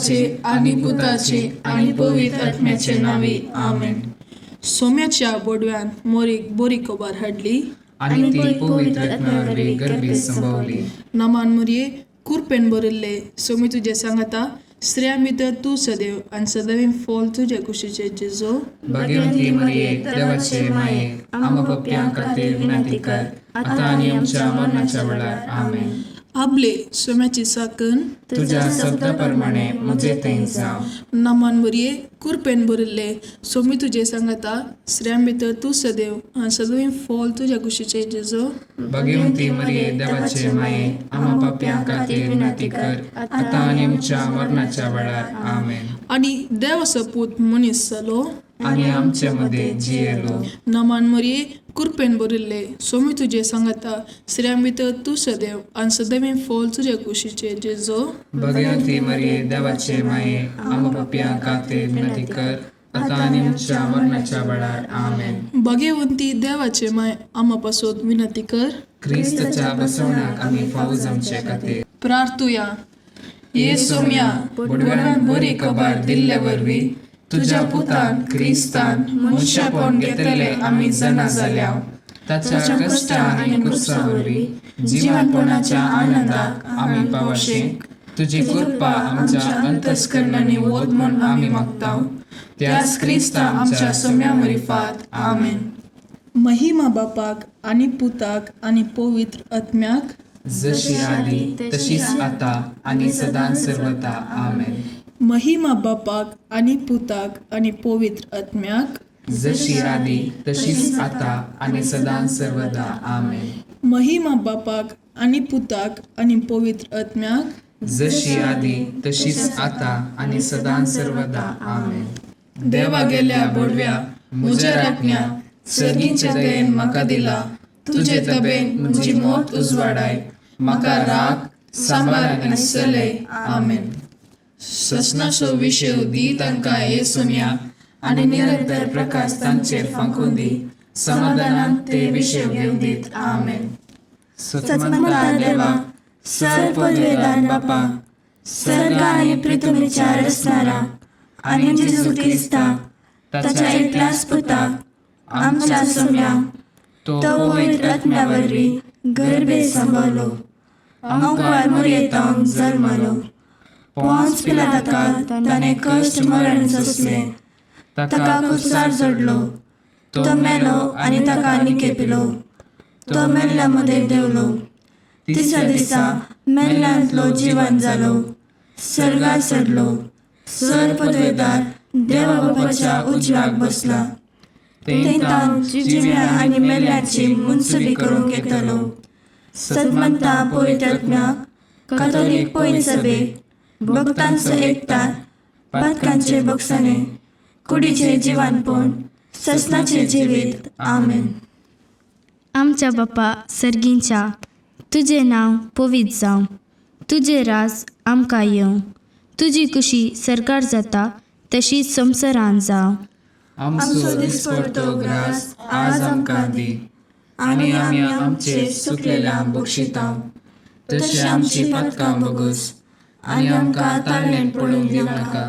बापाचे आनी पुताचे आनी पवित्र आत्म्याचे नांवी, आमेन. सोम्याच्या बोडव्यान मोरीक बरी खबर हाडली आनी ती पवित्र आत्म्या वरवीं गर्भीत संभवली. नमान मुरये, कुरपेन भरिल्ले, सोमी तुजें सांगाता, स्त्रियां भितर तूं सदैव आनी सदैव फॉल तुजे कुशीचे जेजो. भाग्यवंती मरिये, देवाचे माये, आम्हा पापयां खातीर विनंती कर, आतां आनी आमच्या मरणाच्या वेळार. आमेन. आबले सोम्याची साकन तुज्या शब्दा प्रमाणे म्हजे थंय जावं. नमान मुरये, कुरपेन भरिल्ले, सोमी तुजें सांगाता, स्त्रियां भितर तूं सदैव आनी सदैव फॉल तुज्या कुशीचे जेजो. भाग्यवंती मरिये, देवाचे माये, आम्हा पापयां खातीर विनंती कर, आतां आनी आमच्या मरणाच्या वेळार. आमेन. आनी देवाचो पूत मनीस जालो आनी आमचे मदें जियेलो. नमान मरिये, कुरपेन भरिल्ले, सोमी तुजें सांगाता, स्त्रियां भितर तूं सदैव आनी सदैव फॉल तुज्या कुशीचे जेजो. भाग्यवंती मरिये, देवाचे माये, आम्हा पापयां खातीर विनंती कर, आतां आनी आमच्या मरणाच्या वेळार. आमेन. भाग्यवंती देवाचे माय, आमा पासत विनंती कर क्रिस्ताच्या बसवणाक आमी फावो जावचे खातीर. प्रार्थुया. ये सोम्या, बोडव्यान बरी खबर दिल्ले वरवीं तुज्या पुतान क्रिस्तान मनशापण घेतले आमी जाणा जाल्या. ताच्या कश्टा आनी कुर्सा वरवीं जिवनपणाच्या आनंदाक आमी पावशे, तुजी कृपा आमच्या अंतस्करणांनी वत म्हूण आमी मागता, त्याच क्रिस्ता आमच्या सोम्या मरिफात. आमेन. महिमा बापाक आनी पुताक आनी पवित्र आत्म्याक, जशी आदी तशीच आता आनी सदां सर्वता. आमेन. महिमा बापाक आनी पुताक आनी पवित्र आत्म्याक, जशी आदी तशीच आता आनी सदां सर्वदा. आमेन. महिमा बापाक आनी पुताक आनी पवित्र आत्म्याक, जशी आदी तशीच आता आनी सदां सर्वदा. आमेन. देवा गेल्या बोडव्या, म्हज्या राखण्या, सर्गीच्या दयेन म्हाका दिला, तुजे तबेन म्हजी मोत उजवाडाय, म्हाका राख, सांबार आनी चलय. आमेन. ससनाचो विशय दी तांकां हे सोम्या, आनी निरंतर प्रकाश तांचेर फांकून दी, समाधानान ते विशय घेवन दीत. आमेन. सत्मंता देवा, सर पदवेदार बापा, सर्ग आनी पृथ्वीच्या रचणारा आनी जेजू क्रिस्ता ताच्या एकल्याच पुता आमच्या सोम्या, तो पवित्र आत्म्या वरवीं गर्भे संभवलो, अंकुर मुरयेतावन जल्मलो, पोंच पिलाताका ताणें कश्ट मरण सोंसलें, ताका कुसार जोडलो, तो मेलो आनी ताका निकेपिलो, तो मेल्ल्या मदें देंवलो, तिसऱ्या दिसा मेल्ल्यांतलो जिवन जालो, सर्गार चडलो, सर पदवेदार देवा बापाच्या उजव्याक बसला, थंय जिव्या आनी मेल्ल्याची मुनसुबी करूंक येतलो. सतमंता पवित्र आत्म्याक, कातोलीक पवित्र सभेक, भक्तांचो एकतार, पातकांचे बक्षाणे, कुडीचे जिवानपण, ससनाचे जिवीत. आमेन. आमच्या बापा सर्गींच्या, तुजें नांव पवित्र जावं, तुजें राज आमकां येवं, तुजी कुशी सरकार जाता तशी संवसारान जावं. आमचो दिसपडतो ग्रास आज आमकां दी, आनी आमी आमचे चुकलेल्या बक्षिता, तशें आमची पातकां बगस, आनी आमकां ताळणेन पडूंक दिवं नाका,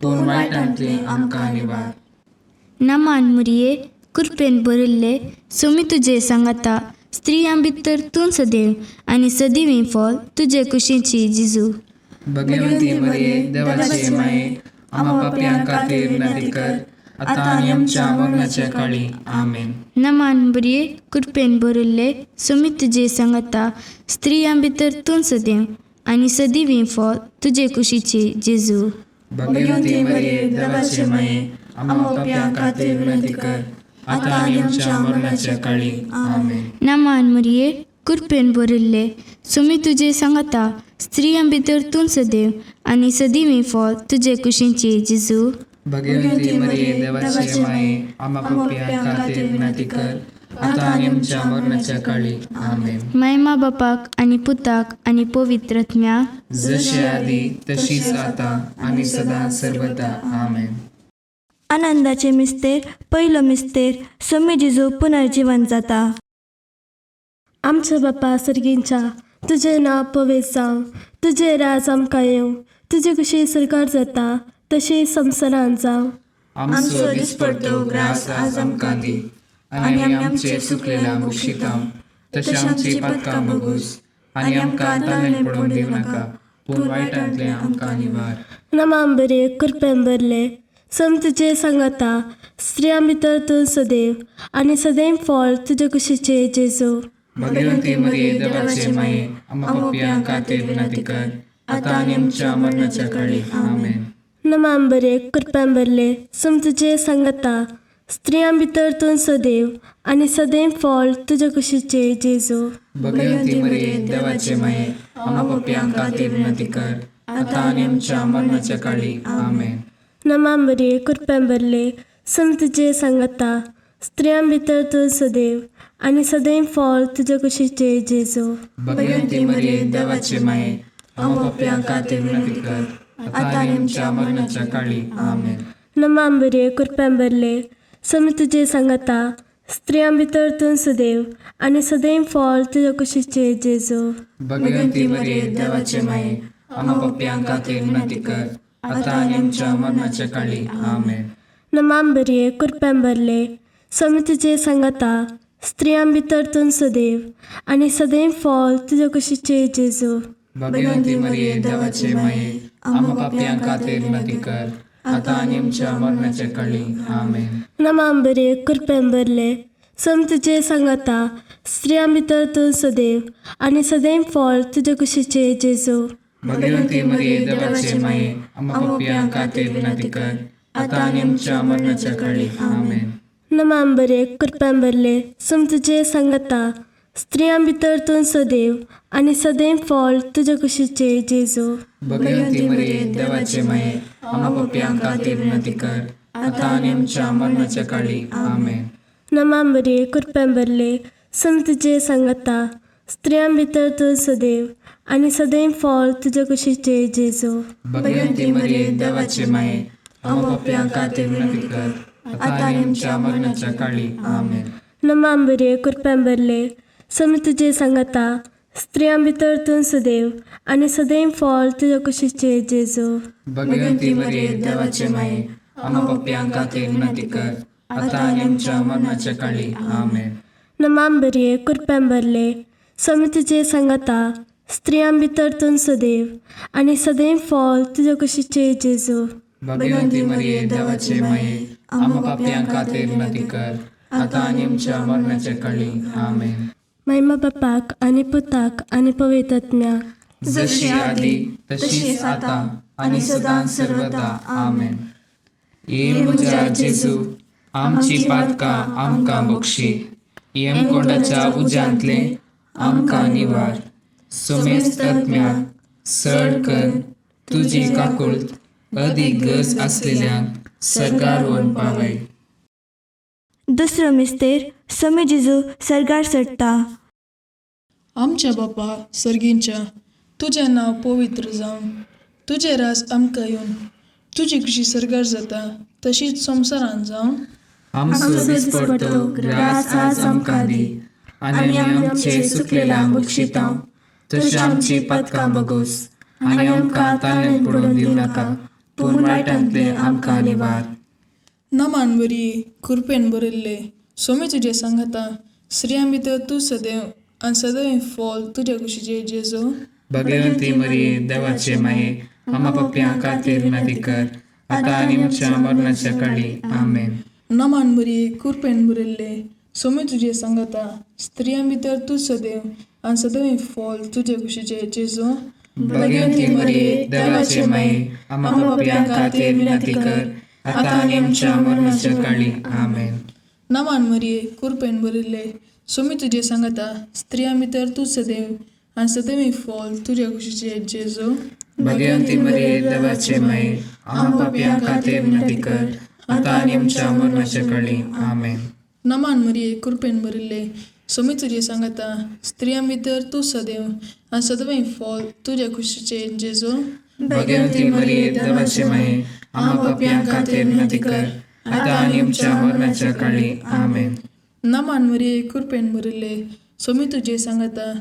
पूण वायटांतली आमकां निवार. नमान मुरये, कुरपेन भरिल्ले, सोमी तुजे सांगाता, स्त्रियां भितर तूं सदैव आनी सदैव फॉल तुजे कुशीची जिजू. भगवंती मरिये, देवाचे माये, आम्हा पापयां खातीर विनंती कर, आतां आनी आमच्या मरणाच्या काळी. आमेन. नमान बरये, कृपेन भरिल्ले, सोमी तुजे सांगाता, स्त्रियां भितर तूं सदैव आनी सदैव फॉल तुजे कुशीची जेजू. भगवंती मरिये, देवाचे माये, आम्हा पापयां खातीर विनंती कर, आतां आनी आमच्या मरणाच्या काळी. आमेन. नमान मरिये, कृपेन भरिल्ले, सोमी तुजे सांगाता, स्त्रियां भितर तूं सदैव आनी सदैव फॉल तुजे कुशीची जेजू. भगवंती मरिये, देवाचे माये, आम्हा पापयां खातीर विनंती कर, आतां आनी आमच्या मरणाच्या काळी. आमेन. मायमा बापाक आनी पुताक आनी पवित्र आत्म्याक, जशी आदी तशीच आतां आनी सदां सर्वदा. आमेन. आनंदाचे मिस्तेर, पयलो मिस्तेर, सोमी जेजू पुनर्जीवन जाता. आमच्या बापा सर्गींच्या, तुजें नांव पवित्र जावं, तुजें राज आमकां येवं, तुजे कशी सरकार जाता तशें संवसारांत जावं. आमचो दिसपडतो ग्रास आज आमकां दी आनी आमी आमचे चुकलेल्या बक्षिता तशें आमची पातकां बगूस आनी आमकां ताणें पडोवन दिवं नाका पूण वायटांतलें आमकां निवार. नमाम बरे कृपेन भरले सम तुजे सांगाता स्त्रियां भितर तूं सदैव आनी सदैव फळ तुजे कुशीचे जेजू. भगवंती मरिये देवाचे माये आम्हा पापयां खातीर विनंती कर आतां आनी आमच्या मरणाच्या काळी. आमेन. नमाम बरे कृपेन भरले सम तुजे सांगाता स्त्रियां भितर तूं सदैव आनी सदैव फळ तुजे कुशीचे जेजू. भगवंती मरिये देवाचे माये आम्हा पापयां खातीर विनंती कर आतां आनी आमच्या मरणाच्या काळी. आमेन. नमाम बरे कृपेन भरले सम तुजे सांगाता स्त्रियां भितर तूं सदैव आनी सदैव फळ तुजे कुशीचे जेजू. भगवंती मरिये देवाचे माये आम्हा पापयां खातीर विनंती कर आतां आनी आमच्या मरणाच्या काळी. आमेन. नमाम बरे कृपेन भरले सम तुजे सांगाता स्त्रियां भितर तूं सदैव आनी सदैव फळ तुजे कुशीचे जेजू. भगवंती मरिये देवाचे माये आम्हा पापयां खातीर विनंती कर आतां आनी आमच्या मरणाच्या काळी. आमेन. नमाम बरे कृपेन भरले सम तुजे सांगाता स्त्रियां भितर तूं सदैव आनी सदैव फळ तुजे कुशीचे जेजू. भगवंती मरिये देवाचे माये आम्हा पापयां खातीर विनंती कर आतां आनी आमच्या मरणाच्या काळी. आमेन. नमाम बरे कृपेन भरले सम तुजे सांगाता स्त्रियां भितर तूं सदैव आनी सदैव फळ तुजे कुशीचे जेजू. भगवंती मरिये देवाचे माये आम्हा पापयां खातीर विनंती कर आतां आनी आमच्या मरणाच्या काळी. आमेन. नमाम बरे कृपेन भरले सम तुजे सांगाता स्त्रियां भितर तूं सदैव आनी सदैव फळ तुजे कुशीचे जेजू. भगवंती मरिये देवाचे माये आम्हा पापयां खातीर विनंती कर आतां आनी आमच्या मरणाच्या काळी. आमेन. नमाम बरे कृपेन भरले सम तुजे सांगाता स्त्रियां भितर तूं सदैव आनी सदैव फळ तुजे कुशीचे जेजू. भगवंती मरिये देवाचे माये आम्हा पापयां खातीर विनंती कर आतां आनी आमच्या मरणाच्या काळी. आमेन. नमाम बरे कृपेन भरले सम तुजे सांगाता स्त्रियां भितर तूं सदैव आनी सदैव फळ तुजे कुशीचे जेजू. भगवंती मरिये देवाचे माये आम्हा पापयां खातीर विनंती कर आतां आनी आमच्या मरणाच्या काळी. आमेन. नमाम बरे कृपेन भरले सम तुजे सांगाता स्त्रियां भितर तूं सदैव आनी सदैव फळ तुजे कुशीचे जेजू. भगवंती मरिये देवाचे माये आम्हा पापयां खातीर विनंती कर आतां आनी आमच्या मरणाच्या काळी. आमेन. महिमा बापाक आनी पुताक आनी पवित्र आत्म्याक, जशी आदी तशीच आतां आनी सदां सर्वदा. आमेन. ये म्हज्या जेजू आमची पातकां आमकां बक्षी यमकोंडाच्या उज्यांतलें आमकां निवार सोमेस्त आत्म्याक सड कर तुजी काकुळट अदीक गरज आसलेल्यांक सरकार व्हरून पावय. दुसरो मिस्तेर समी जेजू सर्गार चडटा. आमच्या बापा सर्गींच्या तुजें नांव पवित्र जावं, तुजें राज आमकां येवन, तुजी खुशी सर्गार जाता तशीच संवसारांत जावं. आमचो दिसपडतो ग्रास आज आमकां दी आनी आमी आमचे चुकलेल्या बक्षिता तशी आमची पातकां बगोस आनी आमकां ताणें पडोवन दिवं नाका पूण वायटांतलें आमकां निवार. नमान बरी कृपेन भरिल्ले सोमी तुजें सांगाता स्त्रियां भितर तूं सदैव आनी सदैव फळ तुज्या कुशीचे जेजू. भगवंती मरिये देवाचे माये आम्हा पापयां खातीर विनंती कर आतां आनी आमच्या मरणाच्या काळी. आमेन. नमान बरी कृपेन भरिल्ले सोमी तुजें सांगाता स्त्रियां भितर तूं सदैव आनी सदैव फळ तुज्या कुशीचे जेजू. भगवंती मरिये देवाचे माये आम्हा पापयां खातीर विनंती कर आतां आनी आमच्या मरणाच्या काळी. आमेन. नमान मरिये कृपेन भरिल्ले सोमी तुजें सांगाता स्त्रियां भितर तूं सदैव आनी सदैव फळ तुज्या कुशीचे जेजू. भगवंती मरिये देवाचे माये आम्हा पापयां खातीर विनंती कर आतां आनी आमच्या मरणाच्या काळी. आमेन. नमान मरिये कृपेन भरिल्ले सोमी तुजें सांगाता स्त्रियां भितर तूं सदैव आनी सदैव फळ तुज्या कुशीचे जेजू. भगवंती मरिये देवाचे माये आम्हा पापयां खातीर विनंती कर आतां आनी आमच्या मरणाच्या काळी. आमेन. नमान मरिये कृपेन भरिल्ले सोमी तुजें सांगाता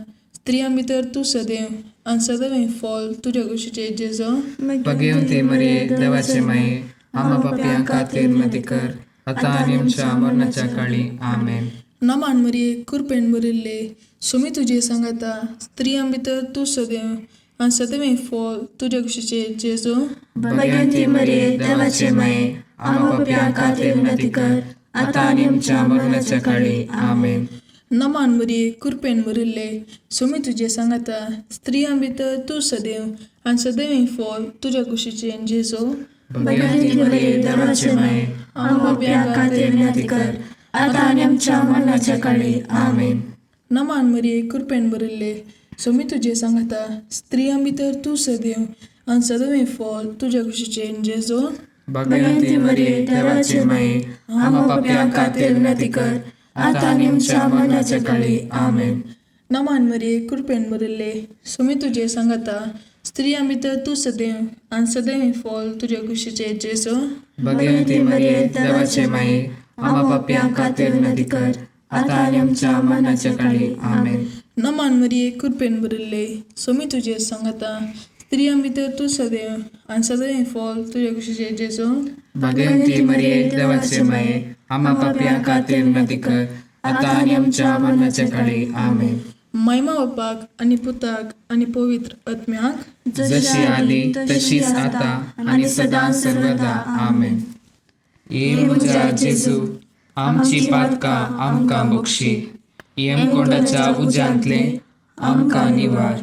स्त्रियां भितर तूं सदैव आनी सदैव फॉल तुज्या कुशीचे जेजू. भगवती मरिये देवाचे माये, आम्हा पापयां खातीर विनंती कर, आतां आनी आमच्या मरणाच्या काळी. आमेन. नमान मरिये, कृपेन भरिल्ले, स्वामी तुजे सांगाता, स्त्रियां भितर तूं सदैव आनी सदैव फॉल तुज्या कुशीचे जेजू. भगवती मरिये देवाचे माये, आम्हा पापयां खातीर विनंती कर, आतां आनी आमच्या मरणाच्या काळी. आमेन. नमान मरिये, कृपेन भरिल्ले, स्वामी तुजे सांगाता, स्त्रियां भितर तूं सदैव आनी सदैव फॉल तुज्या कुशीचे जेजू. भगवती मरिये देवाचे माये, आम्हा पापयां खातीर विनंती कर, आतां आनी आमच्या मरणाच्या काळी. आमेन. नमान मरिये, कृपेन भरिल्ले, स्वामी तुजे सांगाता, स्त्रियां भितर तूं सदैव आनी सदैव फॉल तुज्या कुशीचे जेजू. भगवती मरिये देवाचे माये, आम्हा पापयां खातीर विनंती कर, आतां आनी आमच्या मरणाच्या काळी. आमेन. नमान मरिये, कृपेन भरिल्ले, स्वामी तुजे सांगाता, स्त्रियां भितर तूं सदैव आनी सदैव फॉल तुज्या कुशीचे जेजू. भगवती मरिये देवाचे माये, आम्हा पापयां खातीर विनंती कर, आतां आनी आमच्या मरणाच्या काळी. आमेन. नमान मरिये, कृपेन भरिल्ले, स्वामी तुजे सांगाता, स्त्रियां भितर तूं सदैव आनी सदैव फॉल तुज्या कुशीचे जेजू. भगवती मरिये देवाचे माये, आम्हा पापयां खातीर विनंती कर, आतां आनी आमच्या मरणाच्या काळी. आमेन. महिमा बापाक आनी पुताक आनी पवित्र आत्म्याक, जशी आदी तशीच आता आनी सदां सर्वदा. आमेन. ये म्हज्या जेजू, आमची पातकां आमकां बक्षी, यमकोंडाच्या उज्यांतले आमकां निवार,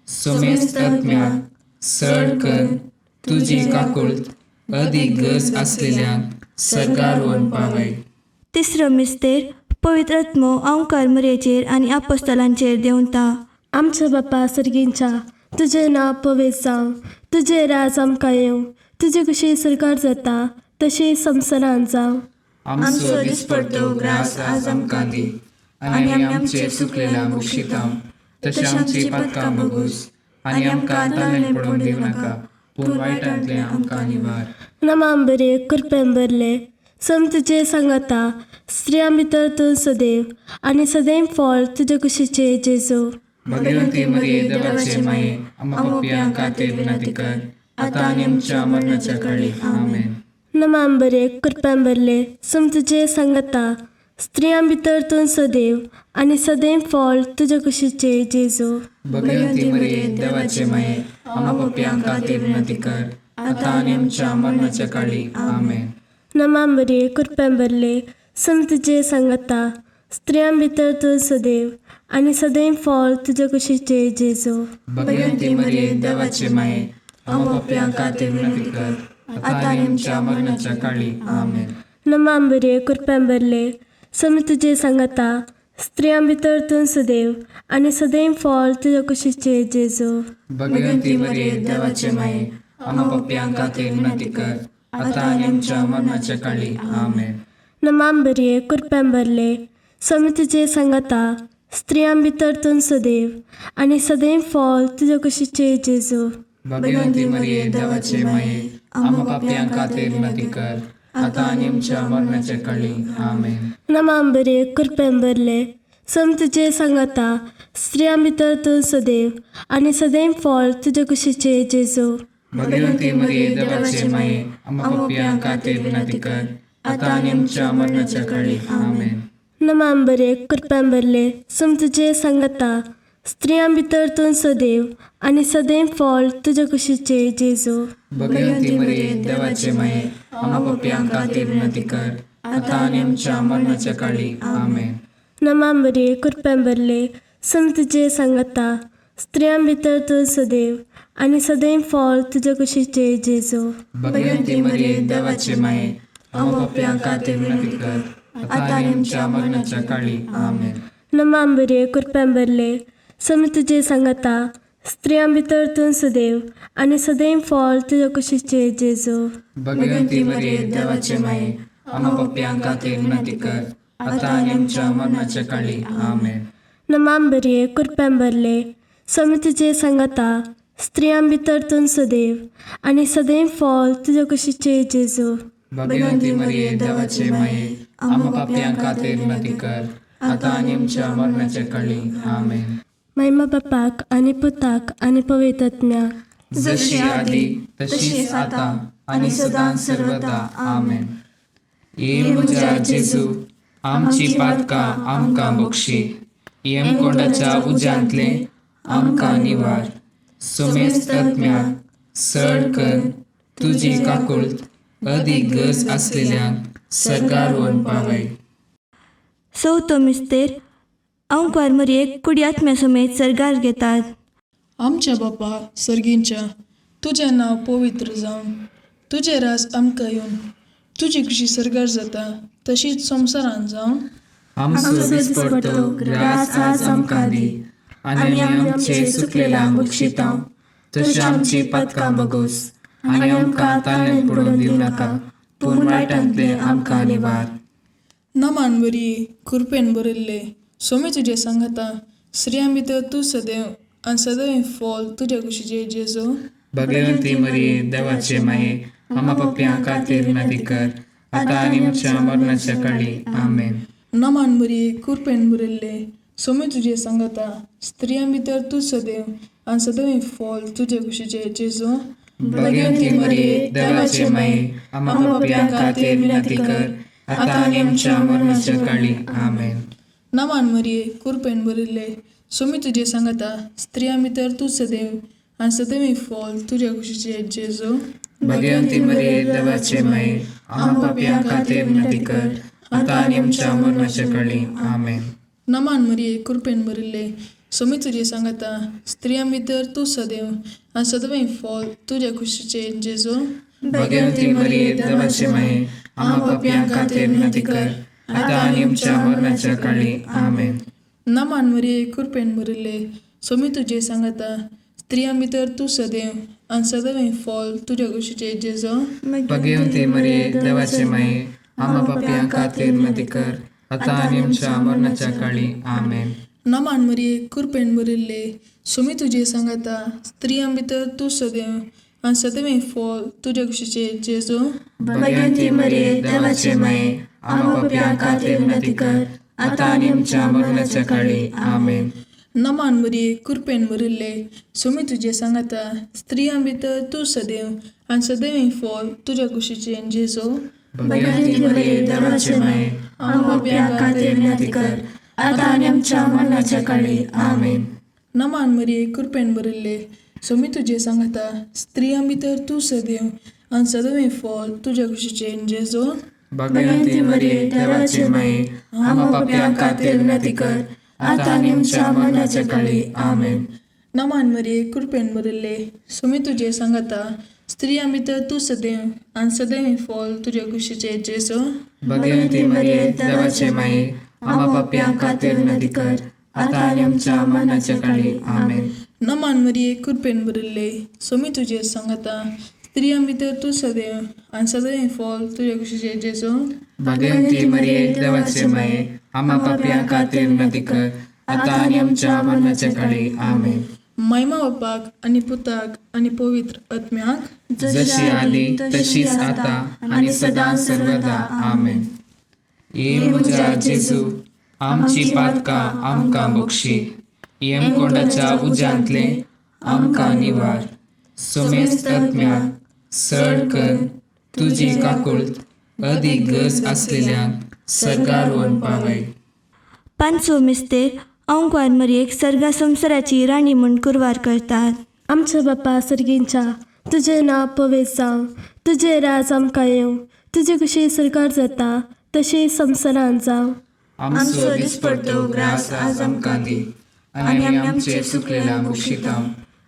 समेस्त आत्म्याक सड कर तुजी काकुळट अदीक गरज आसलेल्यांक सर्गार व्हरून पावय. तिसरो मिस्तेर, पवित्र आत्मो ओंकार मरियेचेर आनी आपोस्तलांचेर देंवता. आमच्या बापा सर्गींच्या, तुजें नांव पवित्र जावं, तुजें राज आमकां येवं, तुजी कशी सरकार जाता तशी संवसारांत जावं. आमचो दिसपडतो ग्रास आज आमकां दी, आनी आमी आमचे चुकलेल्या बक्षिता तशें आमची पातकां बगूस, आनी आमकां ताणें पडूंक दिवं नाका, पूण वायटांतलें आमकां निवार. नमान बरे, कृपेन भरले, सम तुजे सांगाता, स्त्रियां भितर तूं सदैव आनी सदैव फॉल तुजे कुशीचे जेजू. भगवती मरिये देवाचे माये, आम्हा पापयां खातीर विनंती कर, आतां आनी आमच्या मरणाच्या काळी. आमेन. नमान बरे, कृपेन भरले, सम तुजे सांगाता, स्त्रियां भितर तूं सदैव आनी सदैव फॉल तुजे कुशीचे जेजू. भगवती मरिये देवाचे माये, आम्हा पापयां खातीर विनंती कर, आतां आनी आमच्या मरणाच्या काळी. आमेन. नमान मरिये, कृपेन भरले, सम तुजे सांगाता, स्त्रियां भितर तूं सदैव आनी सदैव फॉल तुजे कुशीचे जेजू. भगवती मरिये देवाचे माये, आम्हा पापयां खातीर विनंती कर, आतां आनी आमच्या मरणाच्या काळी. आमेन. नमान मरिये, कृपेन भरले, सम तुजे सांगाता, स्त्रियां भितर तूं सदैव आनी सदैव फॉल तुज्या कुशीचे जेजू. भगवती मरिये देवाचे माये, आम्हा पापयां खातीर विनंती कर, आतां आनी आमच्या मरणाच्या काळी. आमेन. नमान मरिये, कृपेन भरले, स्वामी तुजे सांगाता, स्त्रियां भितर तूं सदैव आनी सदैव फॉल तुज्या कुशीचे जेजू. भगवती मरिये देवाचे माये, आम्हा पापयां खातीर विनंती कर, आतां आनी आमच्या मरणाच्या काळी. आमेन. नमान बरे, कृपेन भरले, सम तुजे सांगाता, स्त्रियां भितर तूं सदैव आनी सदैव फॉल तुज्या कुशीचे जेजू. भगवती मरिये देवाचे माये, आम्हा पापयां खातीर विनंती कर, आतां आनी आमच्या मरणाच्या काळी. आमेन. नमान बरे, कृपेन भरले, सम तुजे सांगाता, स्त्रियां भितर तूं सदैव आनी सदैव फॉल तुज्या कुशीचे जेजू. भगवती मरिये देवाचे माये, आम्हा पापयां खातीर विनंती कर, आतां आनी आमच्या मरणाच्या काळी. आमेन. नमान मरिये, कृपेन भरले, सम तुजे सांगाता, स्त्रियां भितर तूं सदैव आनी सदैव फॉल तुज्या कुशीचे जेजू. भगवती मरिये देवाचे माये, आम्हा पापयां खातीर विनंती कर, आतां आनी आमच्या मरणाच्या काळी. आमेन. नमान मरिये, कृपेन भरले, सम तुजे सांगाता, स्त्रियां भितर तूं सदैव आनी सदैव फॉल तुज्या कुशीचे जेजू. भगवती मरिये देवाचे माये, आम्हा पापयां खातीर विनंती कर, आतां आनी आमच्या मरणाच्या काळी. आमेन. नमान मरिये, कृपेन भरले, स्वामी तुजे सांगाता, स्त्रियां भितर तूं सदैव आनी सदैव फॉल तुज्या कुशीचे जेजू. भगवती मरिये देवाचे माये, आम्हा पापयां खातीर विनंती कर, आतां आनी आमच्या मरणाच्या काळी. आमेन. महिमा बापाक आनी पुताक आनी पवित्र आत्म्याक, जशी आदी तशीच आतां आनी सदां सर्वदा. आमेन. ये म्हज्या जेजू, आमची पातकां आमकां बक्षी, यमकोंडाच्या उज्यांतले आमकां निवार, सुमेस्त आत्म्याक सड कर तुजी काकुळट अदीक गरज आसलेल्यांक सर्गार व्हरून पावय. चवथो मिस्तेर अंकुवार मरयेक कुडी आत्म्या समेत सर्गार घेतात. आमच्या बापा सर्गींच्या, तुजें नांव पवित्र जावं, तुजें राज आमकां येवन, तुजी खुशी सर्गार जाता तशीच संवसारांत जावं. आमचो दिसपडतो ग्रास आज आमकां दी, आनी आमी आमचे सुकलेल्या बक्षितां तशी आमची पातकां बगोस, आनी आमकां ताळ्यान पडून दिवं नाका, पूण वायटांतले आमकां निवार. नमान बरी कृपेन भरिल्ले, सोमी तुजें सांगाता, स्त्रियां भितर तूं सदैव आनी सदैव फॉल तुज्या कुशीचे जेजू. भगवंती मरिये, देवाचे माये, आमा पप्प्यां खातीर विनंती कर, आतां आनी आमच्या मरणाच्या काळी. आमेन. नमान बरी कृपेन भरिल्ले, सोमी तुजें सांगाता, स्त्रियां भितर तूं सदैव आनी सदैव फॉल तुज्या कुशीचे जेजू. भगवंती मरिये, देवाचे माये, आमा पप्प्यां खातीर विनंती कर, आतां आनी आमच्या मरणाच्या काळी. आमेन. नमान मरिये कृपेन भरिल्ले, सोमी तुजें सांगाता, स्त्रियां भितर तूं सदैव आनी सदैव फॉल तुज्या कुशीचे जेजू. भगवंती मरिये, देवाचे माये, आमा पापयां खातीर विनंती कर, आतां आनी आमच्या मरणाच्या काळी. आमेन. नमान मरिये कृपेन भरिल्ले, सोमी तुजें सांगाता, स्त्रियां भितर तूं सदैव आनी सदैव फॉल तुज्या कुशीचे जेजू. भगवंती मरिये, देवाचे माये, आमा पापयां खातीर विनंती कर, आतां आनी आमच्या मरणाच्या काळी. आमेन. नमान मरिये कृपेन भरिल्ले, सोमी तुजें सांगाता, स्त्रियां भितर तूं सदैव आनी सदैव फॉल तुज्या कुशीचे जेजू. भगवंती मरिये, देवाचे माये, आमा पापयां खातीर विनंती कर, आतां आनी आमच्या मरणाच्या काळी. आमेन. नमान मरिये कृपेन भरिल्ले, सोमी तुजें सांगाता, स्त्रियां भितर तूं सदैव आनी सदैव फॉल तुज्या कुशीचे जेजू. भगवंती मरिये, देवाचे माये, आमा पापयां खातीर विनंती कर, आतां आनी आमच्या मरणाच्या काळी. आमेन. नमान मरिये कृपेन भरिल्ले, सोमी तुजें सांगाता, स्त्रियां भितर तूं सदैव आनी सदैव फॉल तुज्या कुशीचे जेजू. भगवंती मरिये, देवाचे माये, आमा पापयां खातीर विनंती कर, आतां आनी आमच्या मरणाच्या काळी. आमेन. नमान मरिये कृपेन भरिल्ले, सोमी तुजें सांगाता, स्त्रियां भितर तूं सदैव आनी सदैव फॉल तुज्या कुशीचे जेजू. भगवंती मरिये, देवाचे माये, आमा पापयां खातीर विनंती कर, आतां आनी आमच्या मरणाच्या काळी. आमेन. नमान मरिये कृपेन भरिल्ले, सोमी तुजें सांगाता, स्त्रियां भितर तूं सदैव आनी सदैव फॉल तुज्या कुशीचे जेजू. भगवंती मरिये, देवाचे माये, आमा पापयां खातीर विनंती कर, आतां आनी आमच्या मरणाच्या काळी. आमेन. नमान मरिये कृपेन भरिल्ले, सोमी तुजें सांगाता, स्त्रियां भितर तूं सदैव आनी सदैव फॉल तुज्या कुशीचे जेजू. भगवंती मरिये, देवाचे माये, आमा पापयां खातीर विनंती कर, आतां आनी आमच्या मरणाच्या काळी. आमेन. महिमा बापाक आनी पुताक आनी पवित्र आत्म्याक, जशी आदी तशीच आतां आनी सदां सर्वदा. आमेन. ये म्हज्या जेजू, आमची पातकां आमकां बक्षी, यमकोंडाच्या उज्यांतले आमकां निवार, सुमेस्त आत्म्याक सड कर तुजी काकुळट अदीक गरज आसलेल्यांक सर्गार व्हरून पावय. पांचवो मिस्तेर अंकुवार मरयेक सर्गा संवसाराची राणी म्हूण कुरवार करतात. आमच्या बापा सर्गींच्या, तुजें नांव पवित्र जावं, तुजें राज आमकां येवं, तुजी खुशी सरकार जाता तशी संवसारांत जावं. आमचो दिसपडतो ग्रास आज आमकां दी, आनी आमी आमचे सुकलेल्या बक्षितां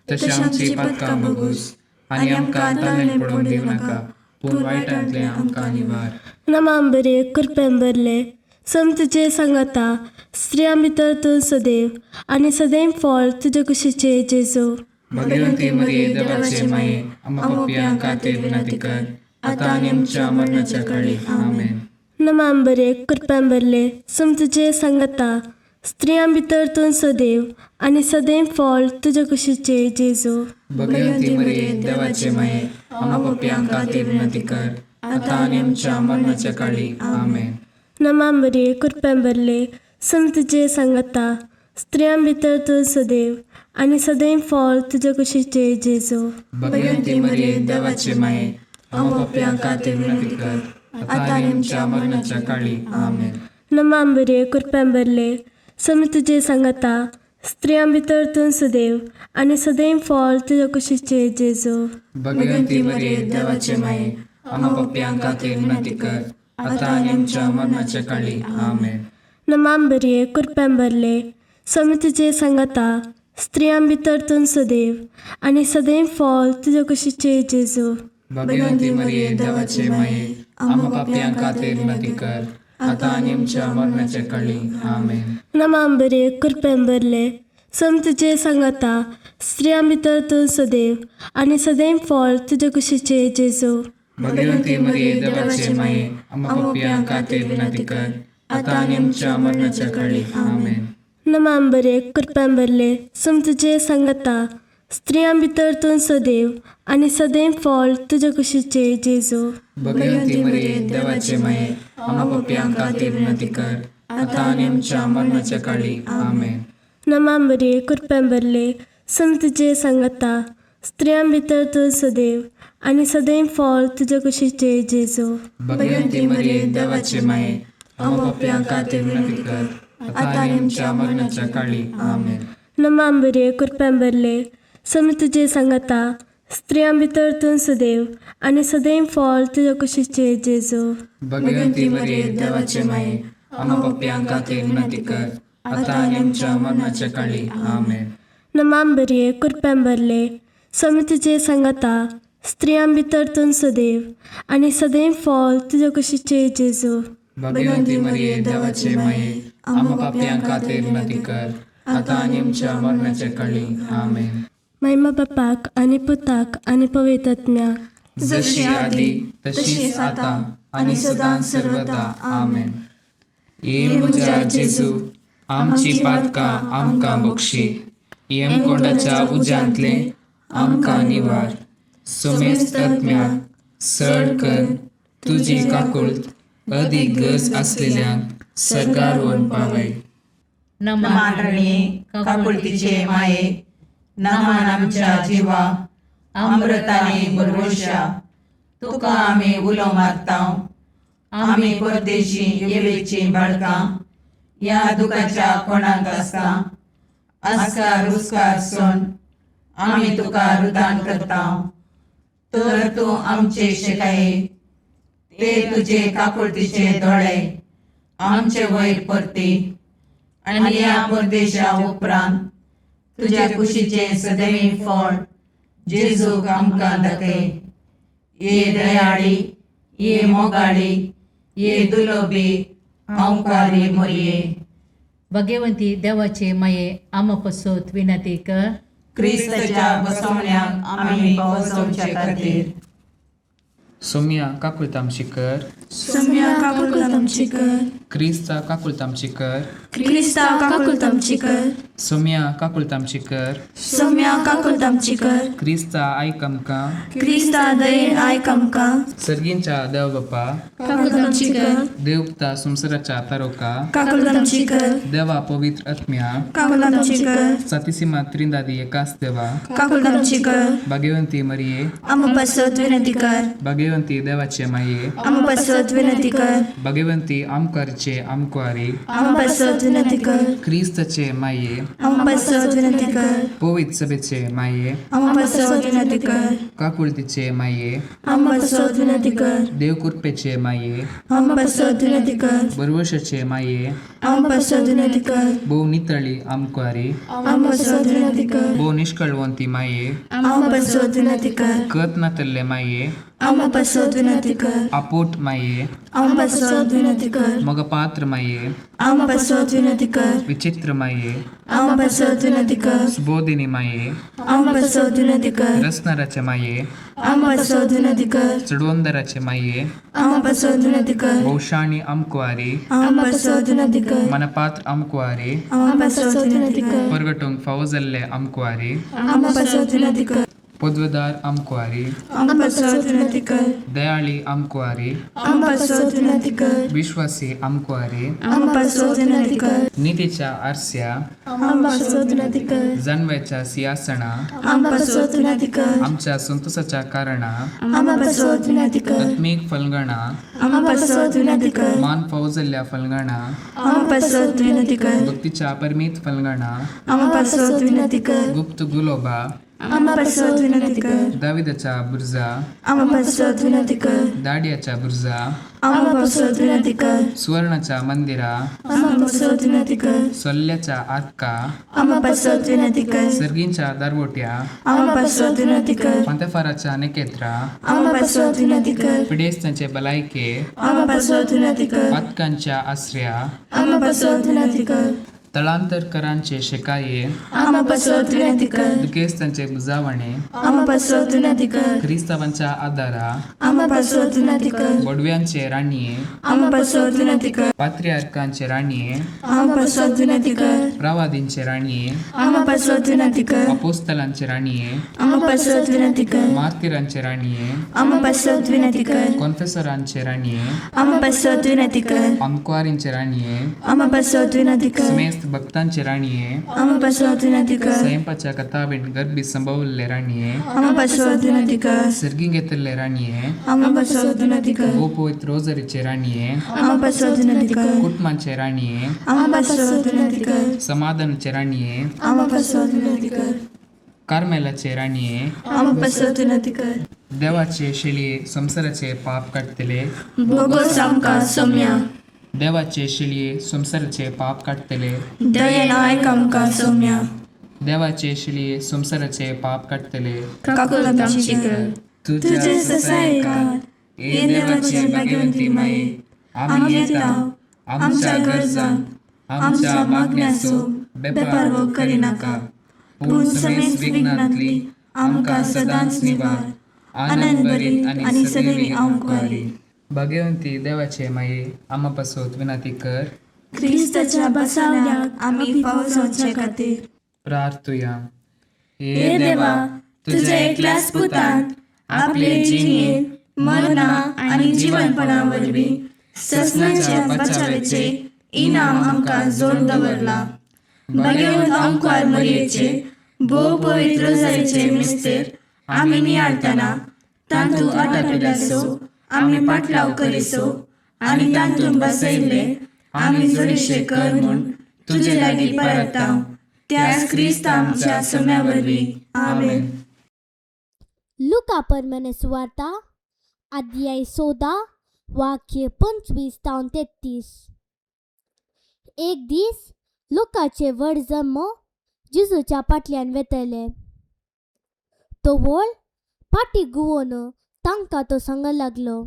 तशें आमची पातकां बगूस, आनी आमकां ताळेन पडोवन दिवं नाका, पूण वायटांतलें आमकां निवार. नमान बरे कृपेन भरले, सम तुजें सांगाता, स्त्रियां भितर तूं सदैव आनी सदैव फॉल तुजे कुशीचे जेजू. भगवंती मरिये, देवाचे माये, आमा पापयां खातीर विनंती कर, आतां आनी आमच्या मरणाच्या काळी. आमेन. नमान बरे कृपेन भरले, सम तुजें सांगाता, स्त्रियां भितर तूं सदैव आनी सदैव फॉल तुजे कुशीचे जेजू. भगवंती मरिये, देवाचे माये, आमा पापयां खातीर विनंती कर, आतां आनी आमच्या मरणाच्या काळी. आमेन. नमान बरे कृपेन भरले, सम तुजें सांगाता, स्त्रियां भितर तूं सदैव आनी सदैव फळ तुजे कुशीचे जेजू. भगवंती मरिये, देवाचे माये, आम्हा पापयां खातीर विनंती कर, आता आनी आमच्या मरणाच्या काळी. आमेन. नमा मरिये, कृपेन भरले, स्वामी तुजे सांगाता, स्त्रियां भितर तूं सदैव आनी सदैव फळ तुजे कुशीचे जेजू. भगवंती मरिये, देवाचे माये, आम्हा पापयां खातीर विनंती कर, आता आनी आमच्या मरणाच्या काळी. आमेन. नमा मरिये, कृपेन भरले, स्वामी तुजे सांगाता, स्त्रियां भितर तूं सदैव आनी सदैव फळ तुजे कुशीचे जेजू. भगवंती मरिये, देवाचे माये, आम्हा पापयां खातीर विनंती कर, आता आनी आमच्या मरणाच्या काळी. आमेन. नमा मरिये, कृपेन भरले, स्वामी तुजे सांगाता, स्त्रियां भितर तूं सदैव आनी सदैव फळ तुजे कुशीचे जेजू. भगवंती मरिये, देवाचे माये, आम्हा पापयां खातीर विनंती कर, आता आनी आमच्या मरणाच्या काळी. आमेन. नमा मरिये, कृपेन भरले, स्वामी तुजे सांगाता, स्त्रियां भितर तूं सदैव आनी सदैव फळ तुजे कुशीचे जेजू. भगवंती मरिये, देवाचे माये, आम्हा पापयां खातीर विनंती कर, आता आनी आमच्या मरणाच्या काळी. आमेन. नमा मरिये, कृपेन भरले, स्वामी तुजे सांगाता, स्त्रियां भितर तूं सदैव आनी सदैव फळ तुजे कुशीचे जेजू. भगवंती मरिये, देवाचे माये, आम्हा पापयां खातीर विनंती कर, आता आनी आमच्या मरणाच्या काळी. आमेन. नमा मरिये, कृपेन भरले, स्वामी तुजे सांगाता, स्त्रियां भितर तूं सदैव आनी सदैव फळ तुजे कुशीचे जेजू. भगवंती मरिये, देवाचे माये, आम्हा पापयां खातीर विनंती कर, आता आनी आमच्या मरणाच्या काळी. आमेन. नमा मरिये, कृपेन भरले, स्वामी तुजे सांगाता, स्त्रियां भितर तूं सदैव आनी सदैव फळ तुजे कुशीचे जेजू. भगवंती मरिये, देवाचे माये, आम्हा पापयां खातीर विनंती कर, आता आनी आमच्या मरणाच्या काळी. आमेन. महिमा बापाक आनी पुताक आनी पवित्र आत्म्याक, जशी आदी तशीच आता आनी सदां सर्वदा. आमेन. ये म्हज्या जेजू, आमची पातकां आमकां बक्षी, येमकोंडाच्या उज्यांतले आमकां निवार, सोमेस्त आत्म्याक सड कर तुजी काकुळट अदीक गरज आसलेल्यांक सर्गार व्हरून पावय. नमान रणये काकुळतीचे माये, नमान आमच्या जिवा अमृताने बरवशा, तुका आमी उलो मारता, आमी परदेशी येवेची बाळकां, ह्या दुखाच्या कोणाक आसता आस्कार रुस्कार सोन आमी तुका रुदान करता, तर तूं आमचे शेकाये ते तुजे काकुळतीचे दोळे आमचे वयर परती आनी ह्या परदेशा उपरांत तुज्या कुशीचें सदैव फळ जेजूक आमकां दाखय. ये दयाळी, ये मोगाळी, ये दुलोबी हांवकारी मोरये. भगवंती देवाचे माये, आम्हा पसत विनंती कर. क्रिस्ताच्या बसवण्याक आमी पावसवचे खातीर. सोम्या काकुळतामशी कर. सोम्या काकुळतामची कर. क्रिस्ता काकुळतामशी कर. क्रिस्ता काकुळतामची कर. सोम्या काकुळतामशी कर. सोम्या काकुळतामची कर. क्रिस्ता आयक आमकां. क्रिस्ता दयेन आयक आमकां. सर्गींच्या देव बापा, काकुळतामची कर. देवता संवसाराच्या तारोका, काकुळतामची कर. देवा पवित्र आत्म्या, काकुळतामची कर. सातीसीमा त्रिंदादी एकाच देवा, काकुळतामची कर. भाग्यवंती मरिये, आम्हा पासत विनंती कर. भाग्यवंती देवाचे माये, आम्हा पासत विनंती कर. भाग्यवंती आमकारचे आमकुवारी, आम्हा पासत विनंती कर. क्रिस्ताचे माये, आम्हा पासत विनंती कर. पवित्र सभेचे माये, आम्हा पासत विनंती कर. काकुळतीचे माये, आम्हा पासत विनंती कर. देवकृपेचे माये, आम्हा पासत विनंती कर. बरवशाचे माये, आम्हा पासत विनंती कर. भोव नितळी आमकुवारी, आम्हा पासत विनंती कर. भोव निष्कळवंती माये, आम्हा पासत विनंती कर. कत नातल्ले माये, आम्हा पासत विनंती कर. आपोट माये, आम्हा पासत विनंती कर. मगपात्र माये, आम्हा पासत विनंती कर. विचित्र माये, आम्हा पासत विनंती कर. सुबोधिनी माये, आम्हा पासत विनंती कर. रसनाराचे माये, आम्हा पासत विनंती कर. चडवंदराचे माये, आम्हा पासत विनंती कर. भोवशाणी आमकुवारी, आम्हा पासत विनंती कर. मनपात्र आमकुवारी, आम्हा पासत विनंती कर. परगटूंक फावो जाल्ले आमकुवारी, आम्हा पासत विनंती कर. पदवेदार आमकुवारी, आमकां पासत विनंती कर. दयाळी आमकुवारी, आमकां पासत विनंती कर. विश्वासी आमकुवारी, आमकां पासत विनंती कर. नितीच्या आरस्या, आमकां पासत विनंती कर. जानव्याच्या सिंहासना, आमकां पासत विनंती कर. आमच्या संतोषाच्या कारणा, आमकां पासत विनंती कर. आत्मीक फलगणा, आमकां पासत विनंती कर. मान फौजल्ल्या फलगणा, आमकां पासत विनंती कर. भक्तीच्या परमीत फलगणा, आमकां पासत विनंती कर. गुप्त गुलोबा, आमकां पासत विनंती कर. दाविदाच्या बुर्जा, आमकां पासत विनंती कर. दाडियाच्या बुर्जा, आमकां पासत विनंती कर. सुवर्णाच्या मंदिरा, आमकां पासत विनंती कर. सोल्ल्याच्या आरका, आमकां पासत विनंती कर. सर्गींच्या दारवोट्या, आमकां पासत विनंती कर. पांतेफाराच्या नेकेत्रा, आमकां पासत विनंती कर. पिडेस्तांचे भलायके, आमकां पासत विनंती कर. पातकांच्या आसऱ्या, आमकां पासत विनंती कर. तळांतरकरांचे शेकाये, आमकां पासत विनंती कर. दुखेस्तांचे बुजावणे, आमकां पासत विनंती कर. क्रिस्तावांच्या आदारा, आमकां पासत विनंती कर. बोडव्यांचे राणये, आमकां पासत विनंती कर. पात्रियार्कांचे राणये, आमकां पासत विनंती कर. प्रवादींचे राणये, आमकां पासत विनंती कर. अपोस्तलांचे राणये, आमकां पासत विनंती कर. मार्तिरांचे राणये, आमकां पासत विनंती कर. कॉन्फेसरांचे राणये, आमकां पासत विनंती कर. आमकुवारींचे राणये, आमकां पासत विनंती कर. समेस्त भक्तांचे राणये, आमकां पासत विनंती कर. स्वयंपाच्या कथाबीन गर्भी संभवल्ले राणये, आमकां पासत विनंती कर. सर्गी घेतिल्ले राणये, आमकां पासत विनंती कर. गोपवित रोजरीचे राणये, आमकां पासत विनंती कर. कुटुंबांचे राणये, आमकां पासत विनंती कर. समाधानाचे राणये, आमकां पासत विनंती कर. कार्मेलाचे राणये, आमकां पासत विनंती कर. देवाचे शेळये संवसाराचे पाप काडटले, बोगोस आमकां सोम्या. देवाचे शेळये संवसाराचे पाप काडटले, दयेन आयक आमकां सोम्या. देवाचे शेळये संवसाराचे पाप काडटले, काकुळट आमची कर. तुजे ससायकार हे देवाचे भाग्यवंती माये, आमी येता आमच्या गरजांक आमच्या मागण्याचो बेपारवो करिनाका, पूण समेस्त विघ्नांतली आमकां सदांच निवार, आनंद भरीत आनी सदैवी आमकुवारी. भाग्यवंती देवाचे माये, आमा पासत विनंती कर. क्रिस्ताच्या बसावण्याक आमी फावो जावचे खातीर प्रार्थुया. हे देवा, तुझ्या एकल्याच पुतान आपले जिणेंत मरणा आनी जिवनपणा वरवीं ससनाच्या बचावेचे इनाम आमकां जोड दवरला. भाग्यवंत आमकार मरयेचे भोव पवित्र रोजारीचे मिस्तेर आमी नियाळतना तांतू आटापिल्याचो आमी पाटलाव करिसो आनी तांतून बसयल्ले आमी जोडीशे कर म्हूण तुजे लागीं परता, त्याच क्रिस्त आमच्या सोम्या वरवीं. आमेन. लुका परमने सुवार्ता अध्याय 14 वाक्य 25 तावन 33. एक दीस लोकाचे व्हड जमो जेजूच्या फाटल्यान वेतले. तो व्हड फाटी गुवोन तांकां तो सांग लागलो,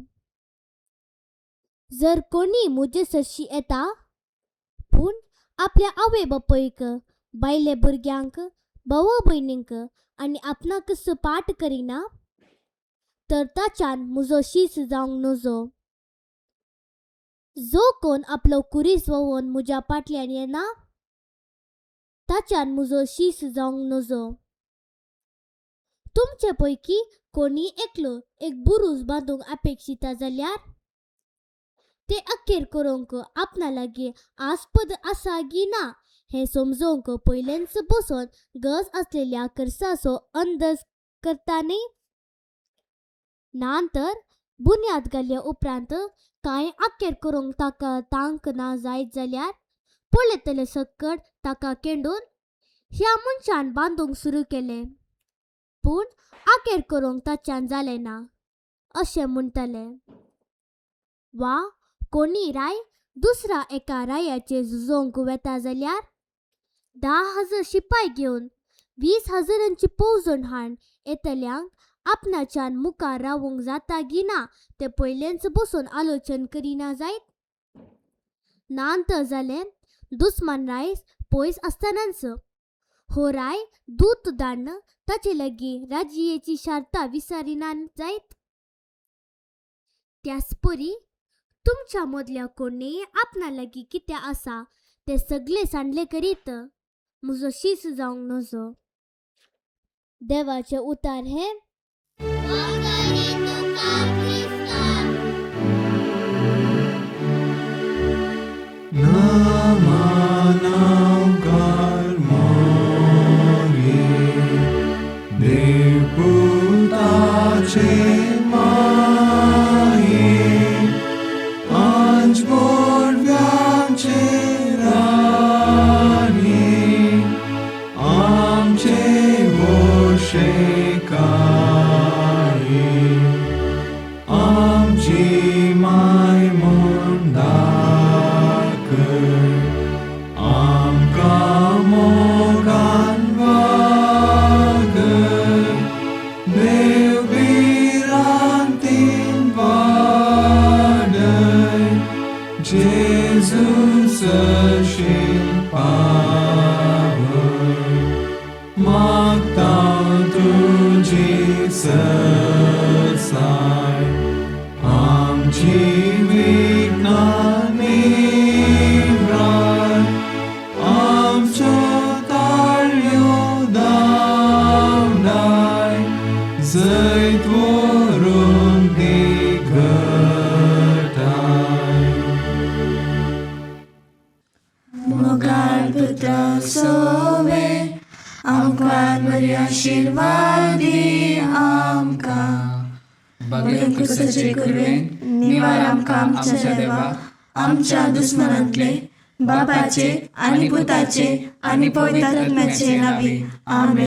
जर कोणी म्हजे सरशी येता पूण आपल्या आवय बापायक, बायले भुरग्यांक, भाव भयणींक आनी आपणाकच पाठ करिना तर ताच्यान म्हजो शीस जावंक नजो. जो कोण आपलो कुरीस व्होवन म्हज्या फाटल्यान येना ताच्यान म्हजो शीस जावंक नजो. तुमचे पैकी कोणी एकलो एक बुरूज बांदूंक अपेक्षिता जाल्यार ते अखेर करूंक आपणा लागीं आस्पद आसा गी ना हें समजूंक पयलेंच बसून गरज आसलेल्या खर्चाचो अंदाज करता न्ही. ना तर बुन्याद घाल्या उपरांत कांय अखेर करूंक ताका तांक ना जायत जाल्यार पळयतले सकट ताका केंडून ह्या मनशान बांदूंक सुरू केलें, पूण अखेर करूंक ताच्यान जालें ना अशें म्हणटले. वा कोणी राय दुसरा एका रायाचेर झुजोवंक वेता जाल्यार 10,000 शिपाय घेवन 20,000 पोवजण हाण येतल्यांक आपणाच्यान मुखार रावूंक जाता गी ना तें पयलेंच बसून आलोचन करिना जायत. ना तर जालें दुस्मान राय पयस आसतनाच हो राय दूत धाडन ताचे लागीं राजयेची शार्ता विसारिना जायत. त्याच परी तुमच्या मदल्या कोणीय आपणा लागीं कितें आसा तें सगळें सांडलें करीत म्हजो शीस जावंक नजो. देवाचें उतार हें नमनाकार मोरये देवपुताचे माये आंज बोडव्यांचे राणये आमचे वोशे काये आमची माय म्हूण दाखय आमकां मोगान वागय देव भिरांतीन वाडय जेजू सरशील पावय मागता तुजी सरसाय आमची विघ्नां निव्राय आमच्यो ताळयो धांवडाय जैत व्हरूंक दी घटाय. मोगाळ पुता सोवे आमकां बरी आशिर्वादी आमकां भाग्य क्रिस्ताचे कृपेन निवार आमकां आमच्या देवा आमच्या दुस्मनांतले बापाचे आनी पुताचे आनी पवित्र आत्म्याचे नांवी. आमेन.